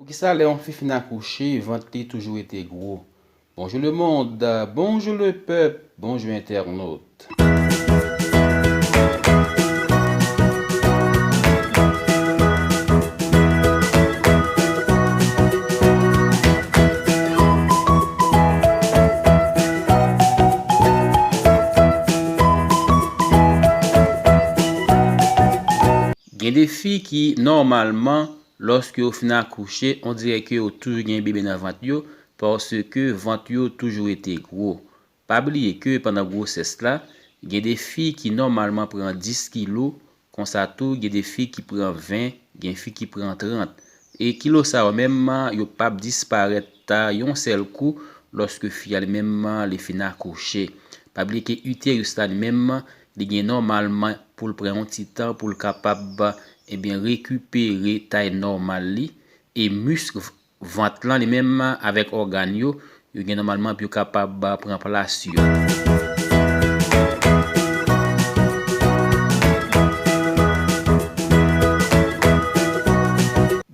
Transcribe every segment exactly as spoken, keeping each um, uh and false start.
Poukisa lè yon fi fin akouche, vant li toujou rete gwo? Bonjou lemonn, bonjou lepèp, bonjou entènot. Gen de fi ki, nòmalman, lòske yo fin akouche, on dirè ke yo toujou gen bebe nan vant yo, paske vant yo toujou rete gwo. Pa bliye ke pandan gwosès la, gen de fi ki nòmalman pran dis kilo, konsa tou gen de fi ki pran ven, gen fi ki pran trant. E kilo sa yo menm, yo p ap disparèt yon sèl kou lòske fi a li menm li fin akouche. Pa bliye ke iteris la li menm, li gen nòmalman pou l pran yon ti tan pou l kapab, ebyen, rekipere tay nòmal li. E misk vant lan li menm avèk ògàn yo, yo gen nòmalman pou yo kapab pran plas yo.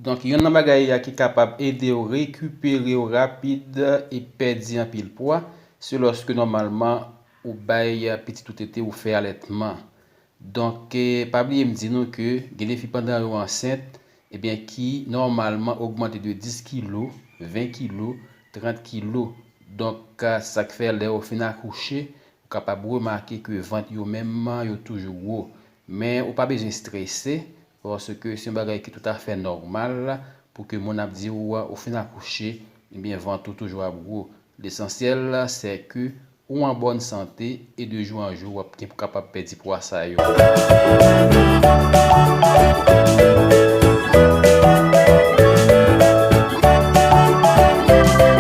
Donk, yonn nan bagay ki kapab ede w rekipere w rapid e pèdi anpil pwa, se lòske nòmalman ou bay pitit ou tete, ou fè alètman. Donk, eh, pa bliye m di nou ke gen de fi pandan yo ansent, ebyen, ki nòmalman ogmante de dis kilo, ven kilo, trant kilo. Donk, ah, sa k fè lè yo fin akouche, ou kapab remake ke vant yo menm, yo toujou gwo. Men ou pa bezwen strese, paske se yon bagay ki toutafè nòmal pou ke moun ap di w, ou fin akouche, ebyen, vant ou toujou ap gwo. Lesansyèl, se ke ou an bòn sante e de jou an jou w ap gen pou kapab pèdi pwa sa yo.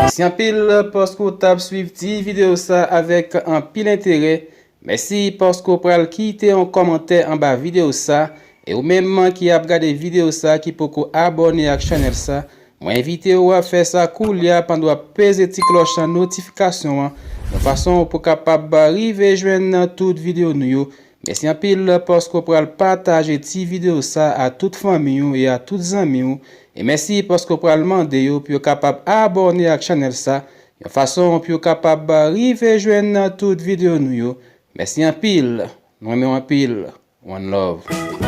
Mèsi anpil paske w t ap swiv ti videyo sa avèk anpil enterè. Mèsi paske w pral kite yon kòmantè anba videyo sa. E ou menm ki ap gade videyo sa ki poko abòne ak chanèl sa, mwen envite w ap fè sa koulye a pandan w ap peze ti klòch an notifikasyon an, yon fason pou kapab rive jwenn tout videyo nou yo. Mèsi anpil paske w pral pataje ti videyo sa a tout fanmi w e a tout zanmi w. E mèsi paske w pral mande yo pou yo kapab abòne ak chanèl sa, yon fason pou yo kapab rive jwenn tout videyo nou yo. Mèsi anpil. Nou renmen w anpil. One love.